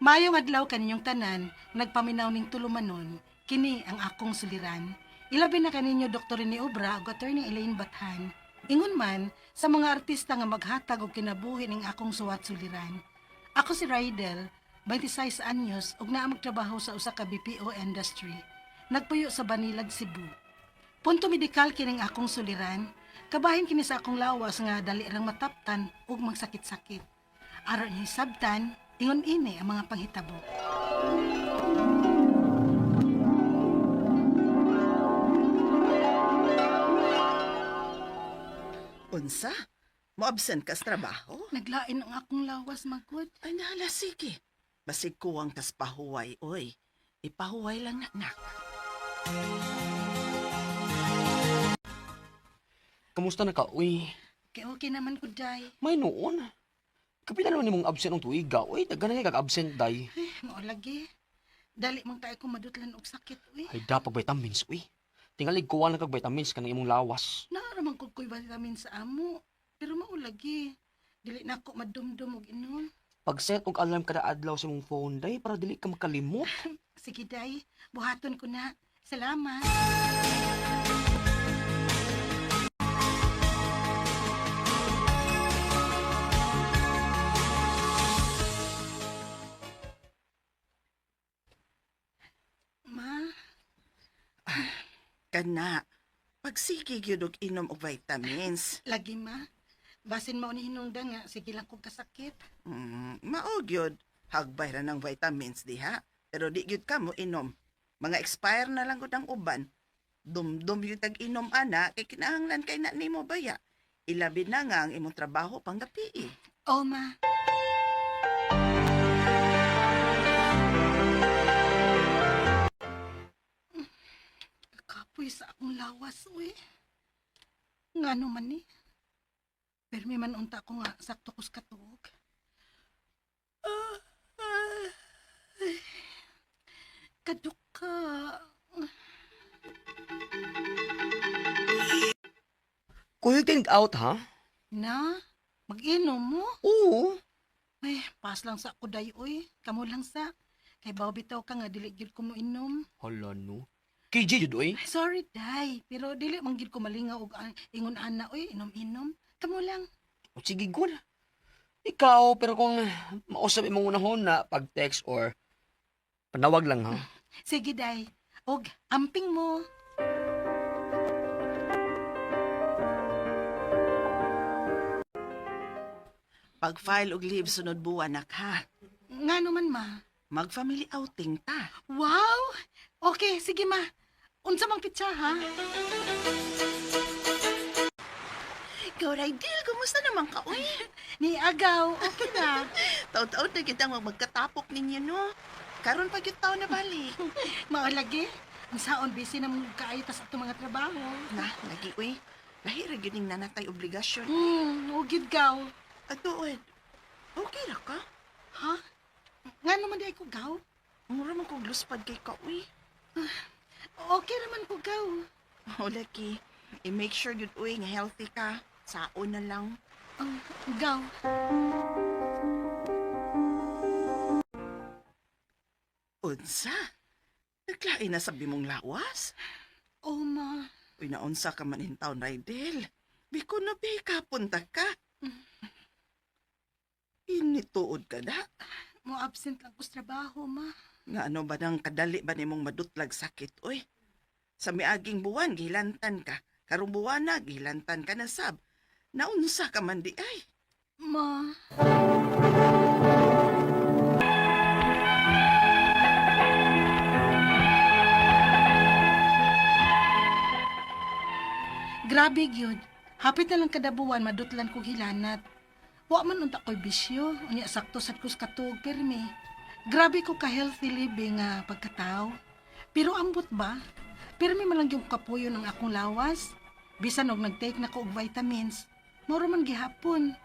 Maayong adlaw kaninyong tanan, nagpaminaw ning tulumanon, kini ang akong suliran. Ilabi na kaninyo Dr. Rene Obra ug Attorney Elaine Bathan. Ingon man sa mga artista nga maghatag og kinabuhi ning akong suwat suliran. Ako si Rydel, 26 anyos ug naa magtrabaho sa usa ka BPO industry. Nagpuyo sa Banilad, Cebu. Punto medikal kining akong suliran, kabahin kini sa akong lawas nga dali rang mataptan ug magsakit-sakit. Aron niya hisabtan, ingon ini ang mga panghitabo. Unsa? Mo-absent ka sa trabaho? Naglain ang akong lawas magud. Ay, nahala, sige. Basig kuwang tas pahuway, oy. Ipahuway lang na, nak. Kamusta na ka, uy? Kay okay naman ko, day. May noon. Kapila naman nimong absent ang tuiga, uy. Daga na kag-absent, day. Ay, mao lagi. Dali man tayo ko madutlan og sakit, uy. Ay, dapag vitamins, uy. Tingali, kuha lang kag vitamins kanang imong lawas. Naaraman ko ko'y vitamin sa amo. Pero mao lagi. Dili na ako madumdum og inom. Pag-set og alarm kada adlaw sa imong phone, day, para dili ka makalimot. Sige, day. Buhaton ko na. Salamat. Ma, Kana, pagsige gyud og inom og vitamins. lagi ma. Basin mao ni hinungdan nga sige lang kog kasakit. Mao gyud. Hagbay ra ng vitamins diha. Pero di gyud ka mo inom. Mga expire na lang gud ang uban. Dumdum gyud tag inom ana kay kinahanglan kay na nimo baya. Ilabi na nga ang imong trabaho panggabi. Oh, ma. Kakapoy sa akong lawas, uy. Ngano man ni? Permi man unta ko nga sakto kus katuog. Ah, ah, ay. Kaduka. Kuya, think out, ha? Na, mag-inom mo? Oo. Ay, pas lang sa ako day, uy. Kamo lang sa. Kay baw bitaw ka nga dili gyud ko mo inom. Hala, no. KJ, jud, uy. Ay, sorry, day. Pero dili man gyud ko malingaw og ingon ana, uy, inom-inom. Kamo lang. O, sige, gud. Ikaw, pero kung mausap imong unahon na pag-text or panawag lang, ha? Sige, day. Og amping mo. Pag-file og leave sunod buwan nak ha. Ngano man, ma. Mag-family outing ta. Wow! Okay, sige, ma. Unsa mang pitsa, ha? Ikaw, Raidil, kumusta naman ka, uy? Ni agaw, okay na. Taon-taon na kitang magkatapok ninyo, no? Karon pa gyud taon na balik. Mao lagi. Ang saon busy na mong kaayo tas atong mga trabaho. Na, lagi, uy. Lahi ra gyud ning nanatay obligasyon. Ugid gaw. Atuod, okay ra ka? Ha? Ngano man di ay ko gaw? Mura man kog luspad kay ka, uy. Okay raman ko gaw. O, lagi. I-make sure gyud, uy, nga healthy ka. Sao na lang. Ang gaw. Unsa? Naglain na sabi mong lawas? Oh, ma. Uy, naunsa ka man in town, Raidel. Biko na, be, kapunta ka. Inituod ka na. Mo absent lang ko sa trabaho, ma. Nga ano ba nang kadali ba nimong madutlag sakit, oy? Sa miaging buwan, gihilantan ka. Karong buwan na, gihilantan ka na sab. Naunsa ka man di ay. Ma. Grabe gyud. Hapit na lang kada buwan madutlan kog hilanat. Wa man unta ko'y bisyo, unya sakto sad ko sa katuog pirmi. Grabe ko ka healthy living nga pagkatao. Pero ambot ba? Pirmi man lang yung kapuyo ng akong lawas. Bisan og nag-take na ko og vitamins, moro man gihapon.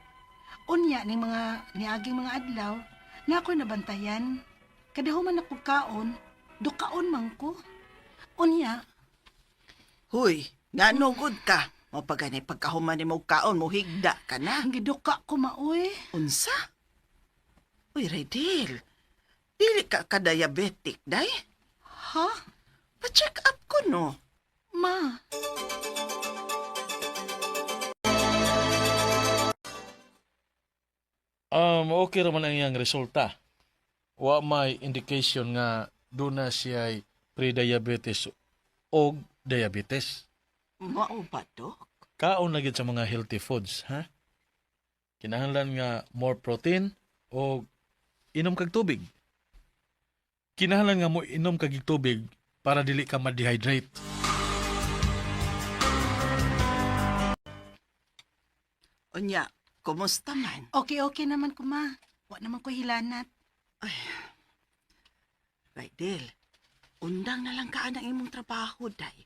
Unya ning mga niaging mga adlaw na ako'y nabantayan. Kada human ako kaon, dukaon man ko. Unya, Huy, nga no good ka. Mo pagani pagkahuman nimo og kaon, mo higda ka na. ang giduka ko maoy. Unsa? Uy, Redel. Dili ka ka-diabetic, day? Ha? Pa-check up ko, no? Ma, Okay raman ang iyang resulta. Wa may indication nga doon na siya pre-diabetes o diabetes. Mao ba, Dok? Kaon na gid sa mga healthy foods, ha? Kinahanglan nga more protein o inom kag tubig. Kinahanglan nga mo inom kag tubig para dili ka ma-dehydrate. Unya, kumusta man? Okay-okay naman ko, ma. Wa naman ko hilanat. Raidel, undang na lang kaan ang imong trabaho, day.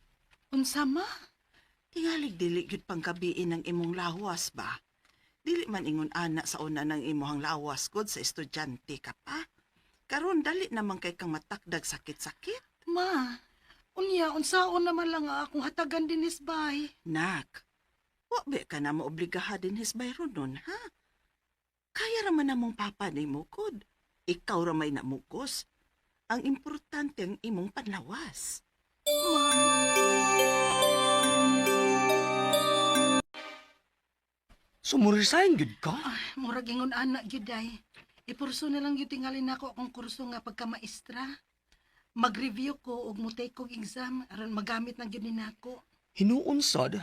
Unsa, ma? Tingalig dili gyud pangkabiin ang imong lawas ba? Dili man ingon ana sa una ng imong lawas gud sa estudyante ka pa. Karon dali naman kay kang matakdag sakit-sakit. Ma, unya, unsaon naman lang ang akong hatagan dinis, bay. Nak, wa ba ka na maobligaha din his bayron nun, ha? Kaya ra man namong papa ni mukod. Ikaw ra may namukos. Ang importante ang imong panlawas. Ma. So, mo-resign gud ka? Ay, murag ingon ana gyud ay. Ipurso na lang gyud tingali nako akong kurso nga pagkamaestra. Mag-review ko ug mo-take kog exam aron magamit na gyud ni nako. Hinuon sad.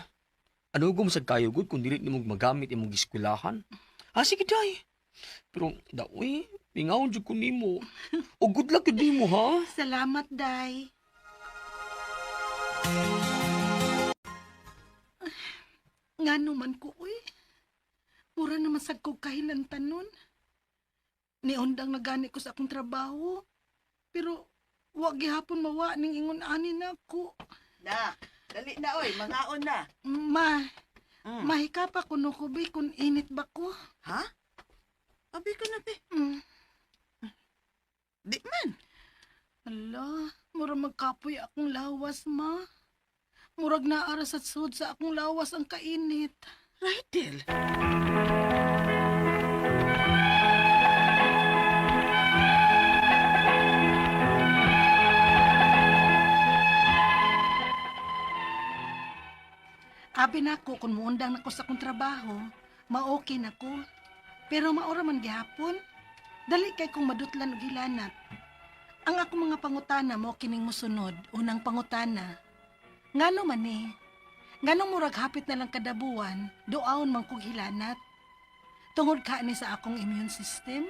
Ano gum sad kayo gud kung dili nimo magamit imong giskwelahan? Ah, sige day. Pero daoy, pingawon jud ko nimo. O good luck jud nimo ha. Salamat, day. Ay, ngano man ko, uy. Mura naman sad kog kahilantan nun. Niundang nagani ko sa akong trabaho. Pero wa gihapon mawa ning ingon ani nako. Nak, dali na oy, mangaon na. Ma, mahika pa kuno ko bi kung init ba ko. Ha? Abi ko na be. Di man. Ala, murag magkapoy akong lawas, ma. Murag naara sa sud sa akong lawas ang kainit. Raidel. Abi nako kung muundang nako sa akong trabaho, ma-okay nako. Pero maura man gihapon. Dali kay kong madutlan og hilanat. Ang akong mga pangutana mo kining mosunod, unang pangutana. Ngano man ni? Ngano murag hapit na lang kada buwan, duaon man kog hilanat. Tungod ka ni sa akong immune system?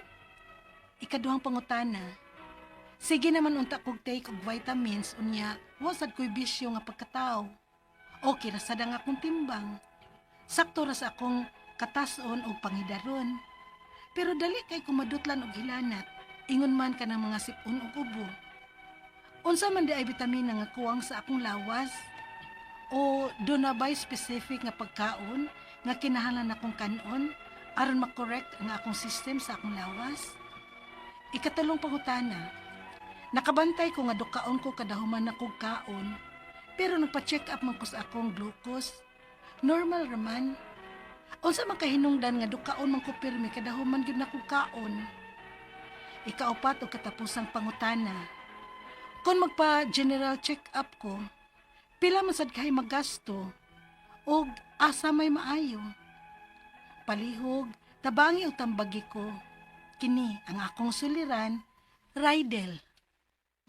Ikaduhang pangutana. Sige naman unta kog take og vitamins unya, wa sad ko'y bisyo nga pagkatao. Okay ra sad ang akong timbang. Sakto ra sa akong katason og pangidaron. Pero dali kay kumadutlan og hilanat. Ingon man ka ng mga sipon og ubo. Unsa man di ay bitamina nga kuwang sa akong lawas? O do na ba'y specific nga pagkaon nga kinahanglan akong kanon aron makorrect ang akong system sa akong lawas? Ikatulong pangutana. Nakabantay ko nga dukaon ko kadahuman na kog kaon. Pero nagpa-check up man ko sa akong glucose. Normal raman. Unsa man kahinungdan nga dukaon man ko pirmi kadahuman gyud na kog kaon. Ikaupat og katapusang pangutana. Kung magpa general check up ko, pila man sad kay magasto og asa may maayo. Palihog, tabangi og tambagi ko. Kini ang akong suliran, Rydel.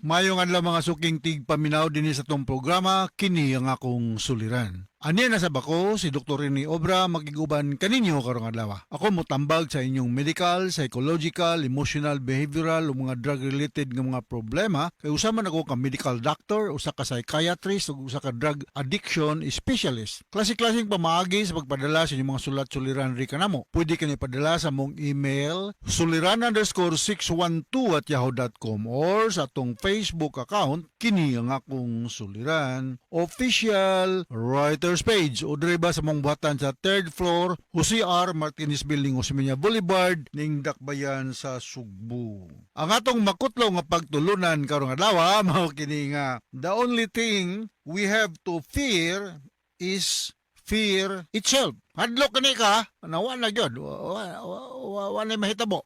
Mayong adlaw mga suking tigpaminaw dinhi sa atong programa, kini ang akong suliran. Aniya na sa bako si Dr. Rene Obra makiguban kaninyo karong adlaw. Ako motambag sa inyong medical, psychological, emotional, behavioral ug mga drug-related nga mga problema kay usa man ako ka medical doctor, usa ka psychiatrist ug usa ka drug addiction specialist. Klase-klaseng pamaagi sa pagpadala sa inyong mga sulat suliran ri kanamo. Pwede kini padala sa mong email suliran_612@yahoo.com or sa atong Facebook account kini ang akong suliran official writers page o diri ba sa mong buhatan sa third floor Jose R. Martinez Building, Osmeña Boulevard ning Dakbayan sa Sugbo. Ang atong makutlo nga pagtulunan karong adlaw mao kini nga the only thing we have to fear is fear. fear itself. Hadlok kani ka, nawa na gyud. Wa na mahitabo.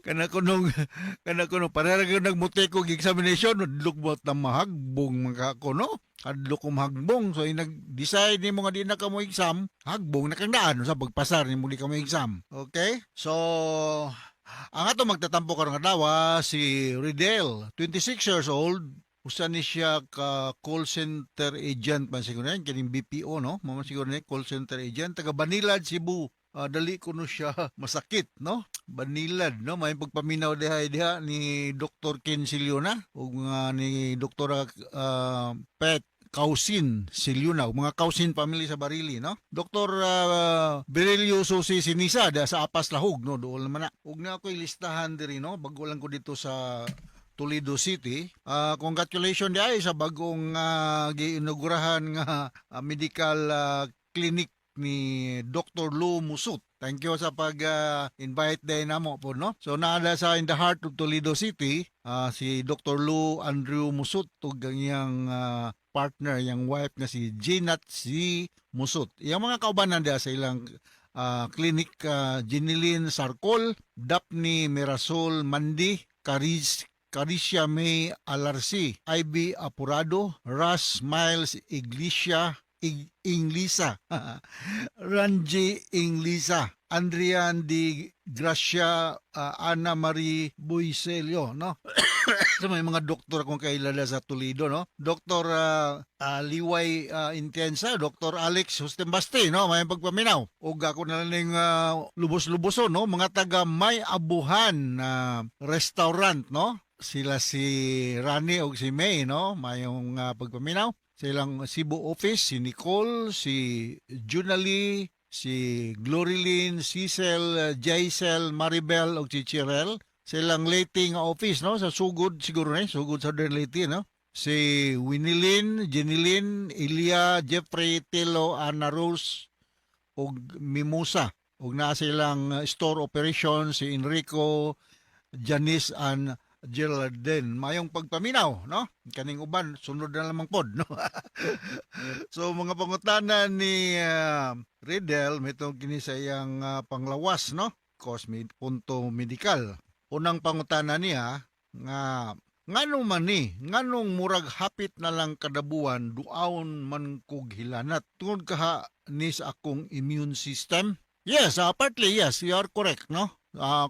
Kana kunong pareha gyud nagmutay ko examination, hadlok mo ta mahagbong man ka ko, no? Hadlok ko mahagbong. So nag-decide nimo nga di na ka mo exam, hagbong na kang daan sa pagpasar nimo di ka mo exam. Okay? So ang ato magtatampo karong adlaw si Riddell, 26 years old, usa ni siya ka call center agent man siguro yan, kining BPO, no? Mao man siguro ni call center agent taga Banilad, Cebu. Dali kuno siya masakit, no? Banilad, no? May pagpaminaw diha diha ni Dr. Ken Siliona ug nga ni Dr. Pet Kausin Siliuna, ug mga Kausin family sa Barili, no? Dr. Berelio Susi Sinisa da sa Apas Lahug, no? Dool naman na. Ug na ako'y listahan diri, no? Bago lang ko dito sa Toledo City. Congratulations diay sa bagong giinaugurahan nga medical clinic ni Dr. Lou Musut. Thank you sa pag-invite din namo po, no? So naada sa in the heart of Toledo City, si Dr. Lou Andrew Musut ug ang iyang partner, iyang wife nga si Ginat C. Musut. Iyang mga kaubanan diha sa ilang clinic, Jeneline Sarcol, Daphne Mirasol Mandi, Caris Carisha May Alarsi, Ivy Apurado, Russ Miles Iglesia, Inglisa, Ranji Inglisa, Andrian Di Gracia, Ana Marie Buiselio, no? So may mga doktor akong kailala sa Toledo, no? Dr. Liway Intensa, Dr. Alex Hustembaste, no? May pagpaminaw. Ug ako na lang ning lubos-luboso, no? Mga taga May Abuhan na restaurant, no? Sila si Rani ug si May, no? Mayong pagpaminaw. Silang Cebu office, si Nicole, si Junalie, si Glorilyn, Cecil, Jaisel, Maribel ug si Chirel. Silang Leyte nga office, no? Sa Sugod siguro ni, Sugod Southern Leyte, no? Si Winilyn, Jenilyn, Ilya, Jeffrey, Telo, Ana Rose ug Mimosa. Ug naa silang store operation si Enrico, Janice and Geraldine. Mayong pagpaminaw, no? Kaning uban sunod na lamang pod, no? So mga pangutana ni Riddell mitong kini sa iyang panglawas, no? Cosme punto medical. Unang pangutana niya nga nganong man ni, nganong murag hapit na lang kada buwan duaon man kog hilanat tungod kaha ni sa akong immune system? Yes, partly yes, you are correct, no?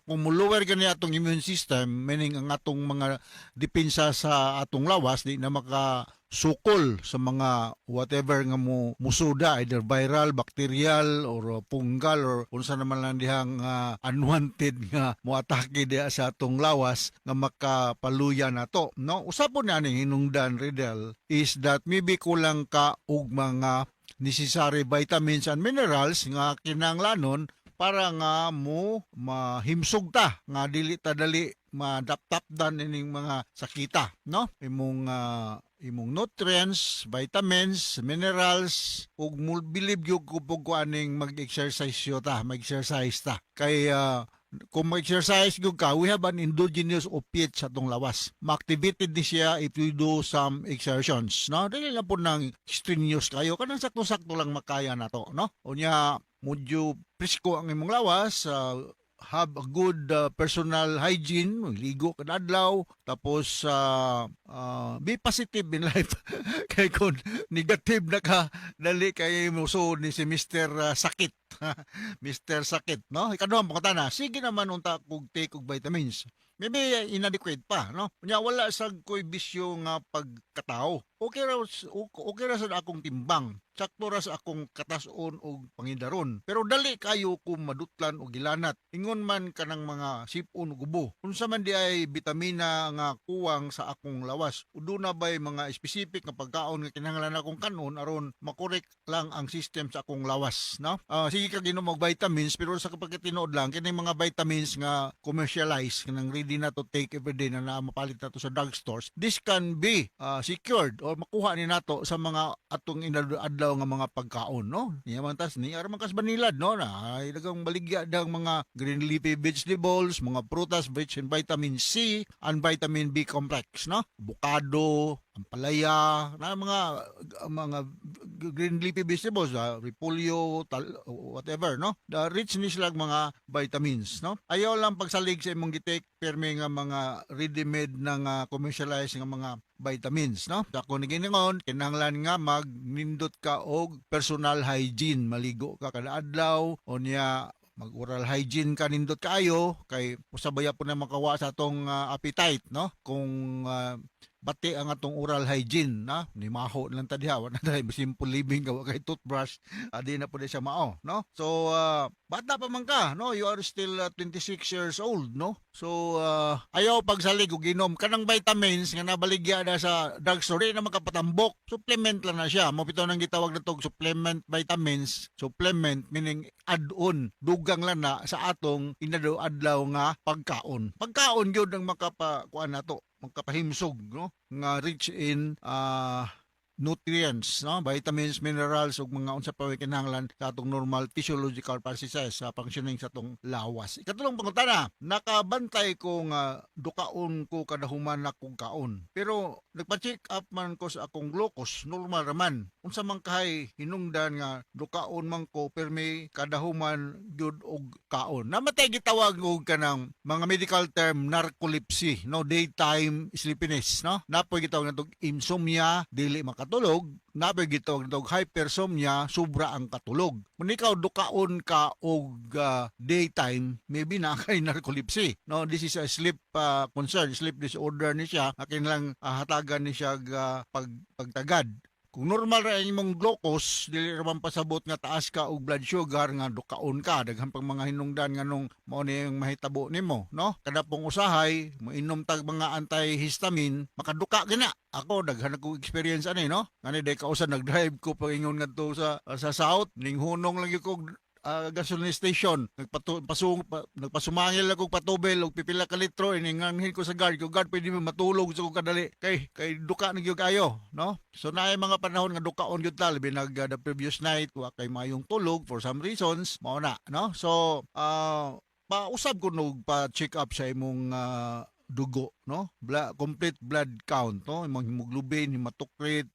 Kung mo-lower gani atong immune system, meaning ang atong mga depensa sa atong lawas di na makasukol sa mga whatever nga mo musuda, either viral, bacterial or fungal or unsa naman lang dihang unwanted nga moatake diha sa atong lawas nga makapaluya nato, no? Usa po na ning hinungdan, Riddell, is that maybe kulang ka og mga necessary vitamins and minerals nga kinahanglanon para nga mo mahimsog ta nga dili ta dali madaptapdan ining mga sakita, no? Imong nutrients, vitamins, minerals ug mo believe gyud ko pug ko aning mag-exercise yo ta, mag-exercise ta kay kung mag-exercise gyud ka, we have an endogenous opiate sa atong lawas. Ma-activated ni siya if you do some exertions, no? Dili lang po nang strenuous kayo, kanang sakto-sakto lang makaya na to, no? Unya, medyo presko ang imong lawas, have a good personal hygiene, ligo kada adlaw, tapos be positive in life. Kay kung negative na ka, dali kay mo so ni si Mr. Sakit. Mr. Sakit, no? Ikaduhang pangutana, sige naman unta kog take og vitamins. Maybe inadequate pa, no? Unya wala sa ko'y bisyo nga pagkatao. Okay ra sa akong timbang. Sakto ra sa akong katason og pangidaron. Pero dali kayo kung madutlan og gilanat. Ingon man kanang mga sipon ug ubo. Unsa man di ay bitamina nga kuwang sa akong lawas? O duna bay mga specific nga pagkaon nga kinahanglan akong kanon aron makorek lang ang system sa akong lawas, no? Si Sige ka ginom og vitamins, pero sa kapagkatinuod lang kini mga vitamins nga commercialized, kanang ready na to take every day na mapalit na to sa drugstores, this can be secured or makuha ni nato sa mga atong inadlaw nga mga pagkaon, no? Niya man tas ni ara man kas banilad, no, na ay dagang baligya dang mga green leafy vegetables, mga prutas rich in vitamin C and vitamin B complex, no? Avocado, ampalaya, na mga green leafy vegetables, repolyo, tal, whatever, no? The rich ni sila mga vitamins, no? Ayaw lang pagsalig sa imong gi-take permi nga mga ready-made na nga commercialized nga mga vitamins, no? Sa ako ni giningon, kinahanglan nga magnindot ka og personal hygiene, maligo ka kada adlaw, o niya mag oral hygiene ka nindot kaayo kay usabaya po na makawa sa atong appetite, no? Kung bati ang atong oral hygiene na ni maho lang ta diha, wala na simple living ka, wa kay toothbrush, di na pud siya mao, no? So bata pa man ka, no? You are still 26 years old, no? So ayaw pagsalig og ginom kanang vitamins nga nabaligya na sa drugstore, di na makapatambok. Supplement lang na siya. Mao bitaw nang gitawag na tog supplement vitamins. Supplement meaning add-on, dugang lang na sa atong inadlaw-adlaw nga pagkaon. Pagkaon gyud ang makapa kuan nato, magkapahimsog, no, nga rich in nutrients, no, vitamins, minerals ug mga unsa pa may kinahanglan sa atong normal physiological processes sa functioning sa atong lawas. Ikatulong pangutana, nakabantay ko nga dukaon ko kada human akong kaon. Pero nagpa-check up man ko sa akong glucose, normal raman. Unsa man kahay hinungdan nga dukaon man ko permi kada human gyud og kaon? Namatay gitawag og kanang mga medical term, narcolepsy, no, daytime sleepiness, no? Napoy gitawag natog insomnia, dili makatulog. Napoy gitawag natog hypersomnia, sobra ang katulog. Kung ikaw dukaon ka og daytime, maybe na kay narcolepsy, no? This is a sleep concern, sleep disorder ni siya. Akin lang hatagan ni siya pagtagad. Kung normal ra ang imong glucose, dili ra man pasabot nga taas ka og blood sugar nga dukaon ka. Daghan pang mga hinungdan nganong mao ni ang mahitabo nimo, no? Kada pong usahay, moinom tag mga antihistamine, makaduka gina. Ako daghan ako experience ani, no? Ngani day kausa nag-drive ko paingon ngadto sa south, ning hunong lang gyud ko gasoline station, nagpatu pasung pa, nagpasumangil ako patubel og pipila ka litro, ininganhin ko sa guard ko, "Guard, pwede mo matulog sa ko kadali kay duka na gyud kayo," no? So naay mga panahon nga dukaon gyud ta, labi nag the previous night wa kay mayong tulog for some reasons, mao na, no? So pausab ko nog pa check up sa imong dugo, no? Complete blood count, no? Imong hemoglobin, hematocrit,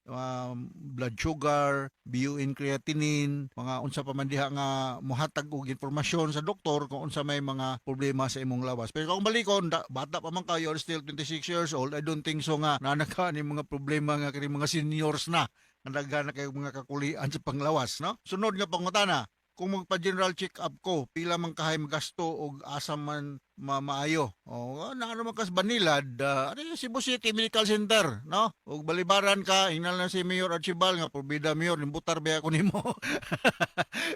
blood sugar, BUN, creatinine, mga unsa pa man diha nga mohatag og impormasyon sa doktor kung unsa may mga problema sa imong lawas. Pero kung balikon, bata pa man kayo, you're still 26 years old, I don't think so nga nanaka ni mga problema nga kini mga seniors na nga daghan na kayo mga kakulian sa panglawas, no? Sunod nga pangutana, kung magpa-general check-up ko, pila man kahay magasto og asa man maayo? O, na ano man kas Banilad, ano yung Cebu City Medical Center, no? Og balibaran ka, hinal na si Mayor Archibald nga probida mayor, nimbutar ba ako nimo?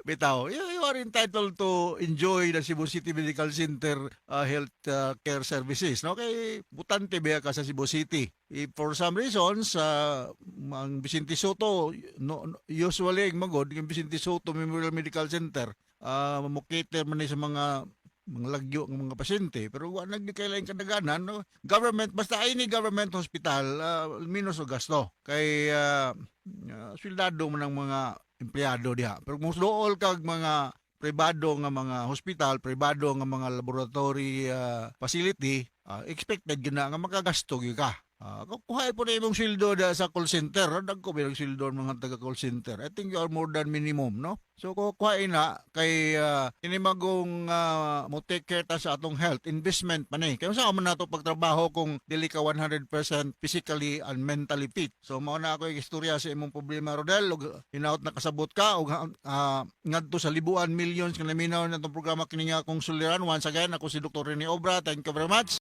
Bitaw, you are entitled to enjoy the Cebu City Medical Center health care services, no? Kay butante ba ka sa Cebu City. If for some reasons, ang Vicente Sotto, no, usually ang magod, yung Vicente Sotto Memorial Medical Center, mo cater man ni sa mga lagyo ng mga pasyente, pero wa nag kailangan kadaganan, no? Government, basta any government hospital, minus og gasto kay sweldado man ang mga empleyado diha. Pero kung dool kag mga pribado nga mga hospital, pribado nga mga laboratory facility, expected gyud na nga makagasto gyud ka. Kung kuhay po na imong sweldo da sa call center, dagko ba sweldo ang mga taga call center? I think you are more than minimum, no? So kung kuhay na kay kini magong mo take care ta sa atong health, investment man eh. Kaya sa man nato pagtrabaho kung dili ka 100% physically and mentally fit? So mao na ako istorya sa imong problema, Rodel, ug hinaot na kasabot ka ug ngadto sa libuan millions nga naminaw na itong programa kini nga akong suliran. Once again, ako si Dr. Rene Obra. Thank you very much.